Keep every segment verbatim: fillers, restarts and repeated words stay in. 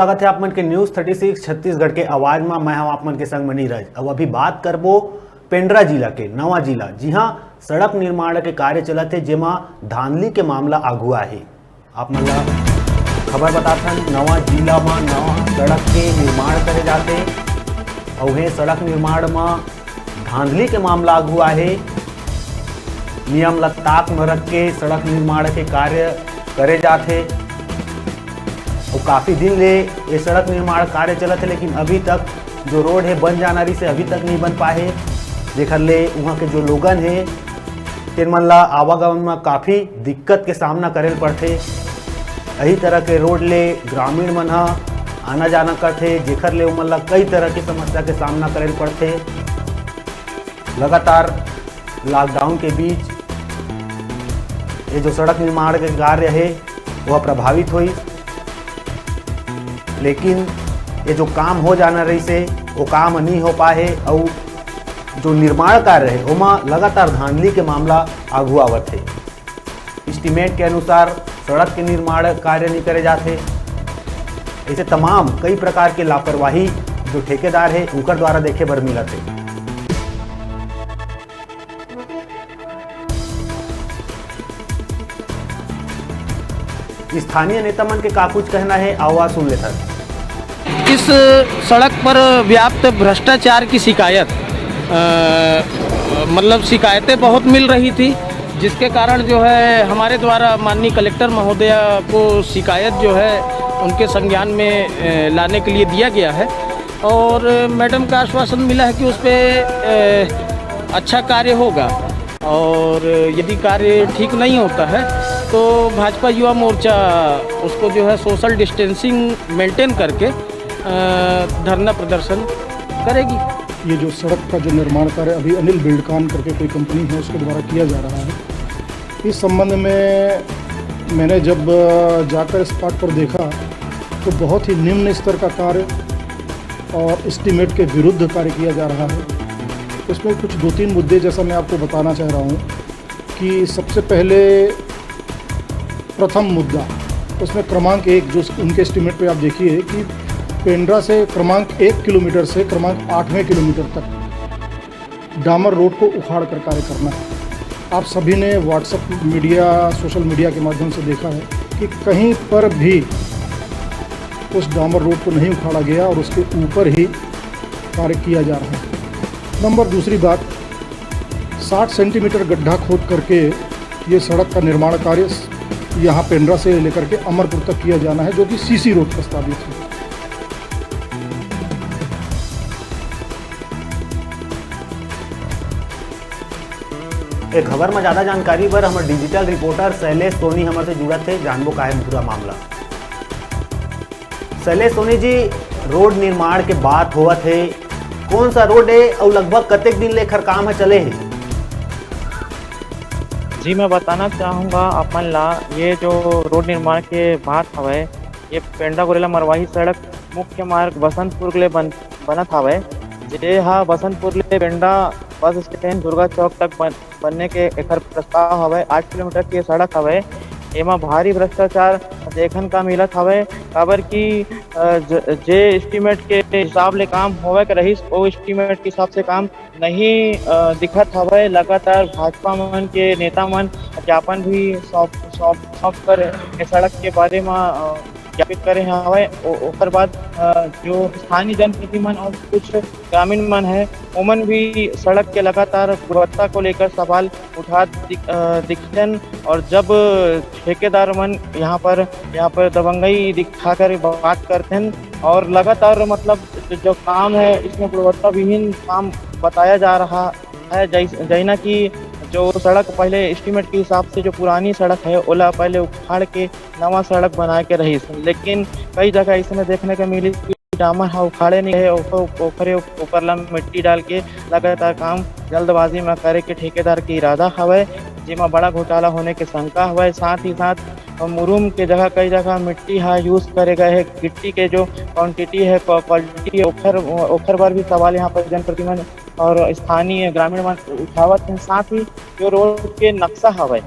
स्वागत है आप मन के न्यूज़ थर्टी सिक्स छत्तीसगढ़ के आवाज मा। मैं हूं आप मन के संग में नीरज। अब अभी बात करबो पेंड्रा जिला के, नवा जिला, जिहां सड़क निर्माण के कार्य चलत हे, जेमा धांधली के मामला आगू आहे। आप मन ला खबर बताथन, नवा जिला मा नवा सड़क के निर्माण करे जाथे। अउ हे सड़क निर्माण मा धांधली के मामला आगू आहे। नियम ल ताक म रख के सड़क निर्माण के कार्य करे जाथे। अउ काफी दिन ले ये सड़क निर्माण कार्य चलत हे, लेकिन अभी तक जो रोड हे बन जाना रहिस हे, अभी तक नहीं बन पाए हे, जेकर ले उहाँ के जो लोगन हे, तेन मन ला आवागमन म काफी दिक्कत के सामना करे ल पड़थे। यही तरह के रोड ले ग्रामीण मन ह आना जाना करथे, जेकर ले उमन ला कई तरह के समस्या के सामना करे ल पड़थे। लगातार लॉकडाउन के बीच ये जो सड़क निर्माण के कार्य हे, वह प्रभावित होइस, लेकिन ये जो काम हो जाना रहिस हे, वो काम नहीं हो पाए हे। अउ जो निर्माण कार्य हे, ओमा लगातार धांधली के मामला आगू आवत हे। एस्टिमेट के अनुसार सड़क के निर्माण कार्य नहीं करे जाथे। ऐसे तमाम कई प्रकार के लापरवाही जो ठेकेदार हे, उनकर द्वारा देखे बर मिलत हे। स्थानीय नेता मन के का कुछ कहना हे, आवा सुन लेथन। इस सड़क पर व्याप्त भ्रष्टाचार की शिकायत, अ, मतलब शिकायतें बहुत मिल रही थी, जिसके कारण जो है हमारे द्वारा माननीय कलेक्टर महोदया को शिकायत जो है उनके संज्ञान में, अ, लाने के लिए दिया गया है। और मैडम का आश्वासन मिला है कि उस पर, अ, अच्छा कार्य होगा, और यदि कार्य ठीक नहीं होता है तो भाजपा युवा मोर्चा उसको जो है सोशल डिस्टेंसिंग मेंटेन करके, अ, धरना प्रदर्शन करेगी। ये जो सड़क का जो निर्माण कार्य अभी अनिल बिल्डकान करके कोई कंपनी है, उसके द्वारा किया जा रहा है, इस संबंध में मैंने जब, अ, जाकर स्पॉट पर देखा तो बहुत ही निम्न स्तर का कार्य और एस्टिमेट के विरुद्ध कार्य किया जा रहा है। इसमें कुछ दो तीन मुद्दे, जैसा मैं आपको बताना चाह रहा हूँ कि सबसे पहले प्रथम मुद्दा, उसमें क्रमांक एक, जो उनके एस्टिमेट पे आप देखिए कि पेंड्रा से क्रमांक एक किलोमीटर से क्रमांक आठवें किलोमीटर तक डामर रोड को उखाड़ कर कार्य करना है। आप सभी ने व्हाट्सएप मीडिया, सोशल मीडिया के माध्यम से देखा है कि कहीं पर भी उस डामर रोड को नहीं उखाड़ा गया और उसके ऊपर ही कार्य किया जा रहा है। नंबर, दूसरी बात, साठ सेंटीमीटर गड्ढा खोद करके ये सड़क का निर्माण कार्य यहाँ पेंड्रा से लेकर के अमरपुर तक किया जाना है, जो कि सीसी रोड प्रस्तावित है। ए खबर में ज्यादा जानकारी बर हमर डिजिटल रिपोर्टर शैलेश सोनी हमर से जुड़त हे, जानबो का हे पूरा मामला। शैलेश सोनी जी, रोड निर्माण के बात होवत हे, कौन सा रोड हे अउ लगभग कतेक दिन ले एखर काम ह चले हे? जी, मैं बताना चाहूँगा अपन ला, ये जो रोड निर्माण के बात हवय, ये पेंड्रा गुरेला मरवाही सड़क मुख्य मार्ग बसंतपुर ले बन, बनत हवय, जे हा बसंतपुर ले पेंड्रा बस स्टैंड दुर्गा चौक तक बन, बनने के एखर प्रस्ताव हवय। आठ किलोमीटर के सड़क हवय, एमा भारी भ्रष्टाचार देखन का मिलत हवय, काबर कि, अ, ज, जे एस्टिमेट के हिसाब ले काम होवे के रहिस, ओ एस्टिमेट के हिसाब से काम नहीं, अ, दिखत हवय। लगातार भाजपा मन के नेता मन ज्ञापन भी सौंप, सौंप, सौंप कर ए सड़क के बारे म, अ, ज्ञापित करे हवय। ओ-, ओकर बाद, अ, जो स्थानीय जनप्रतिनिधि मन और कुछ ग्रामीण मन है, ओमन भी सड़क के लगातार गुणवत्ता को लेकर सवाल उठा दि-, अ, दिखथन। और जब ठेकेदार मन यहाँ पर, यहाँ पर दबंगई दिखाकर बात करथन और लगातार, मतलब, जो, जो काम है, इसमें गुणवत्ता विहीन काम बताया जा रहा है। जैस-, जैना कि जो सड़क पहले एस्टिमेट के हिसाब से जो पुरानी सड़क है, ओला पहले उखाड़ के नवा सड़क बनाए के रहिस, लेकिन कई जगह इसने देखने के मिली कि डामर हा उखाड़े नहीं है, ओकर, ओकरे ऊपर ला मिट्टी डाल के लगातार काम जल्दबाजी में करे के ठेकेदार के इरादा हवय, जेमा बड़ा घोटाला होने के शंका हवय। साथ ही साथ मुरुम के जगह कई जगह मिट्टी हा यूज करे गए है, गिट्टी के जो क्वांटिटी है, क्वा-, क्वालिटी है, ओखर, ओखर बर भी सवाल यहाँ पर जनप्रतिनिधि और स्थानीय ग्रामीण मन उठावत हैं। साथ ही जो रोड के नक्शा हवय,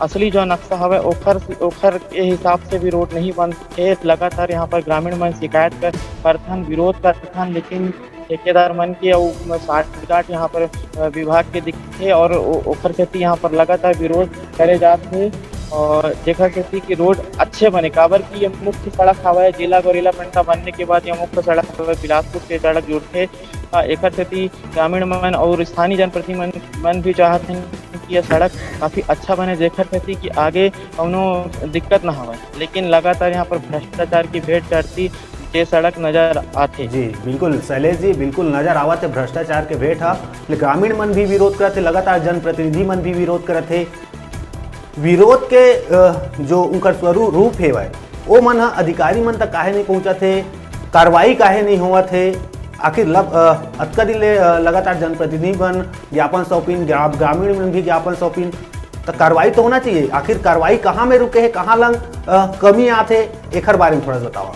असली जो नक्शा हवय ओखर ओखर के हिसाब से भी रोड नहीं बनथे। लगातार यहाँ पर ग्रामीण मन शिकायत कर, करथन, विरोध करथन, लेकिन ठेकेदार मन के अउ साठगांठ यहाँ पर, अ, विभाग के दिखथे और ओ-, ओखर सेती यहाँ पर लगातार विरोध करे जात हे और जेखर सेती कि रोड अच्छे बने, काबर कि ये मुख्य सड़क हवय, जेला गौरेला पेंटा बनने के बाद ये मुख्य सड़क हवय, बिलासपुर से सड़क जुड़थे। अ, एखर सेती ग्रामीण मन और स्थानीय जनप्रतिनिधि मन, मन भी चाहत हैं कि यह सड़क काफ़ी अच्छा बने, जेखर सेती कि आगे कौनो दिक्कत ना हवय, लेकिन लगातार यहाँ पर भ्रष्टाचार की भेंट चढ़ती ये सड़क नजर आथे। जी, बिल्कुल शैलेश जी, बिल्कुल नजर आवत हे भ्रष्टाचार के भेंट ह। ले ग्रामीण मन भी विरोध करत हे, लगातार जनप्रतिनिधि मन भी विरोध करत हे। विरोध के, अ, जो उनकर स्वरूप, रूप हेवय, ओ मन ह अधिकारी मन तक काहे नहीं पहुंचत हे, कार्रवाई काहे नहीं होवत हे? आखिर लब-, अ, अतका दिन ले, अ, लगातार जनप्रतिनिधि मन ज्ञापन सौंपिन, ग्रा-, ग्रामीण मन भी ज्ञापन सौंपिन, त कार्रवाई तो होना चाहिए। आखिर कार्रवाई कहाँ में रुके हे, कहाँ लंग, अ, कमी आथे, एखर बारे में थोड़ा सा बतावा।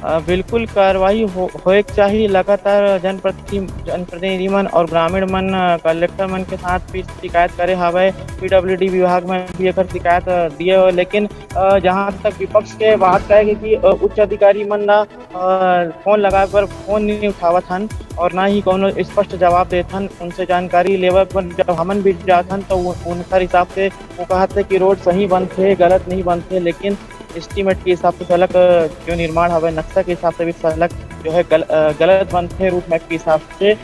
अ, बिल्कुल कार्रवाई हो, होए के चाही। लगातार जनप्रति-, जनप्रतिनिधि मन और ग्रामीण मन, अ, कलेक्टर मन के साथ भी शिकायत करे हवय, पीडब्ल्यूडी विभाग में भी एकर शिकायत, अ, दिए हवय, लेकिन, अ, जहाँ तक विपक्ष के बात कहे कि, अ, उच्च अधिकारी मन ला, अ, फोन लगाए पर फोन नहीं उठावत हन और ना ही कोनो स्पष्ट जवाब देत हन। उनसे जानकारी लेवे पर जब हमन भी जात हन, तो उ-, उनकर हिसाब से वो कहत हे कि रोड सही बनथे, गलत नहीं बनथे, लेकिन एस्टीमेट के हिसाब से सड़क, अ, जो निर्माण हवय, नक्शा के हिसाब से भी सड़क जो है गल-, अ, गलत बनथे, रूट मैप के हिसाब से। अ,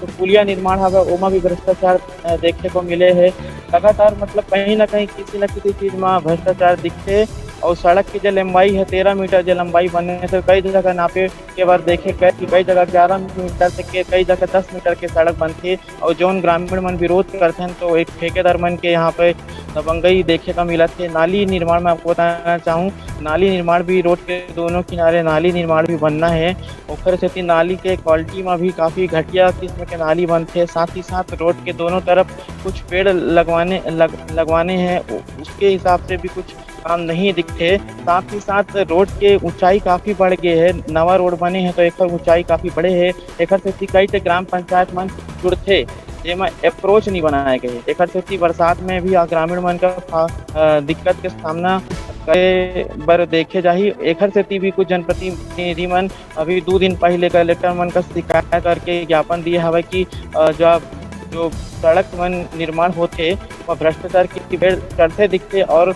तो पुलिया निर्माण हवय, ओमा भी भ्रष्टाचार, अ, देखे को मिले हे। लगातार मतलब कहीं ना कहीं किसी न किसी चीज में भ्रष्टाचार दिखथे। और सड़क की जो लंबाई है तेरह मीटर जो लंबाई बने, तो कई जगह नापे के बाद देखे गए कि कई जगह ग्यारह मीटर से के, कई जगह दस मीटर के सड़क बनथे। और जौन ग्रामीण मन विरोध करथन, तो एक ठेकेदार मन के यहाँ पे दबंगई देखे का मिलत हे। नाली निर्माण में आपको बताना चाहूँ, नाली निर्माण भी, रोड के दोनों किनारे नाली निर्माण भी बनना है। ओखर सेती नाली के क्वालिटी में भी काफ़ी घटिया किस्म के नाली बनथे। साथ ही साथ रोड के दोनों तरफ कुछ पेड़ लगवाने, लग-, लगवाने हैं, उ-, उसके हिसाब से भी कुछ काम नहीं दिखथे। साथ ही साथ रोड के ऊंचाई काफ़ी बढ़ गए है। नवा रोड बने हैं तो एकर ऊंचाई काफ़ी बढ़े है। एकर सेती कई ठे ग्राम पंचायत मन जुड़थे, जेमा अप्रोच नहीं बनाए गए। एकर सेती बरसात में भी ग्रामीण मन का फा-, अ, दिक्कत के सामना करे बर देखे जाही। एकर सेती भी कुछ जनप्रतिनिधि मन अभी दू दिन पहले कलेक्टर मन का शिकायत करके ज्ञापन दिए हवय कि, अ, जो, जो सड़क मन निर्माण होथे, वह भ्रष्टाचार की भेड़ चढ़ते दिखते और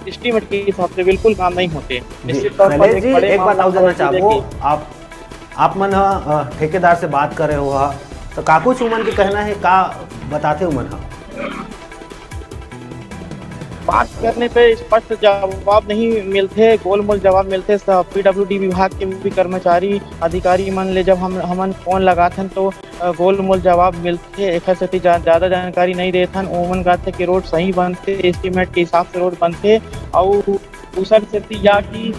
एस्टीमेट के हिसाब से बिल्कुल काम नहीं होते। जी, निश्चित तौर पर शैलेश एक जी, बड़े एक बात मामला और जानना है चाहबो, कि आप, आप मन ह, अ, ठेकेदार से बात करे हो हा, तो का कुछ उमन के कहना है, का बताथे उमन ह? बात करने पे स्पष्ट जवाब नहीं मिलथे, गोलमोल जवाब मिलथे। स-, पीडब्ल्यूडी विभाग के भी कर्मचारी, अधिकारी मन ले जब हम, हमन फोन लगाथन तो, अ, गोलमोल जवाब मिलथे। एखर सेती जा-, ज्यादा जानकारी नहीं देथन। ओमन कहथे कि रोड सही बनथे, एस्टीमेट के हिसाब से रोड बनथे। अउ दूसर सेती या कि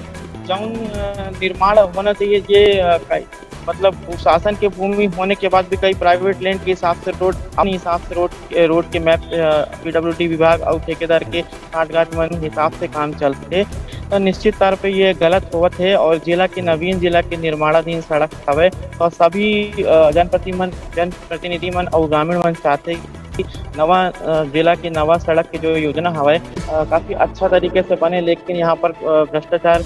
जौन, अ, निर्माण होना चाहिए, जे, अ, कई, मतलब, शासन के भूमि होने के बाद भी कई प्राइवेट लैंड के हिसाब से रोड, अपने हिसाब से रोड, रोड के मैप, अ, पीडब्ल्यूडी विभाग अउ ठेकेदार के सांठगांठ मन हिसाब से काम चलथे, तो निश्चित तौर पे ये गलत होवत है। और जिला के, नवीन जिला के निर्माणाधीन सड़क हवे, तो सभी, अ, जनप्रति मन, जनप्रतिनिधि मन अउ ग्रामीण मन चाहथे कि नवा, अ, जिला के नवा सड़क के जो योजना हवे, अ, काफी अच्छा तरीके से बने, लेकिन यहाँ पर, अ, भ्रष्टाचार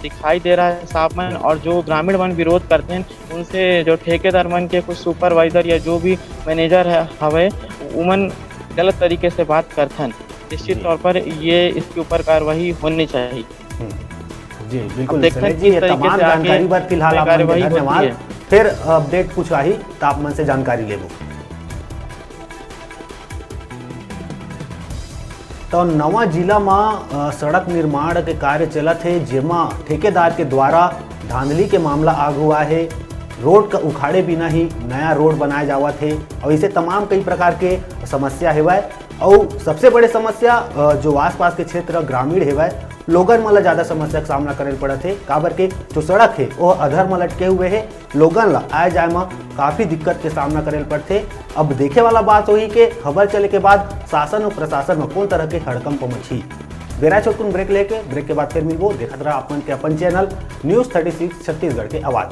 दिखाई दे रहा है साफ मन। और जो ग्रामीण मन विरोध करथे, उनसे जो ठेकेदार मन के कुछ सुपरवाइजर या जो भी मैनेजर है, हवे, उमन गलत तरीके से बात करथन। निश्चित जी। तौर पर ये इसके ऊपर कार्रवाई होनी चाहिए। हम्म। जी, अब बिल्कुल देखते हैं शैलेश जी, किस ये तरीके तमाम से आगे जानकारी बर फिलहाल आप मन के कार्रवाई होती धन्यवाद। है। फिर अपडेट कुछ आही, त आप मन से जानकारी लेबो। तो नवा जिला म, अ, सड़क निर्माण के कार्य चलत हे, जेमा ठेकेदार के द्वारा धांधली के मामला आगू आए हे। रोड का उखाड़े बिना ही नया रोड बनाए जावत हे और इसे तमाम कई प्रकार के समस्या हेवय। और सबसे बड़े समस्या, अ, जो आसपास के क्षेत्र ग्रामीण हेवय, लोगन मन ला ज्यादा समस्या के सामना करे ल पड़त हे, काबर के जो सड़क हे, वो अधर म लटके हुए हे। लोगन ला आए जाए म काफी दिक्कत के सामना करे ल पड़थे। अब देखे वाला बात होही के खबर चले के बाद शासन अउ प्रशासन म कौन तरह के हड़कंप मचही। बेरा छोटकुन ब्रेक लेके, ब्रेक के बाद फिर मिलबो। देखत रहा आप मन के अपन channel news thirty six Chhattisgarh के आवाज।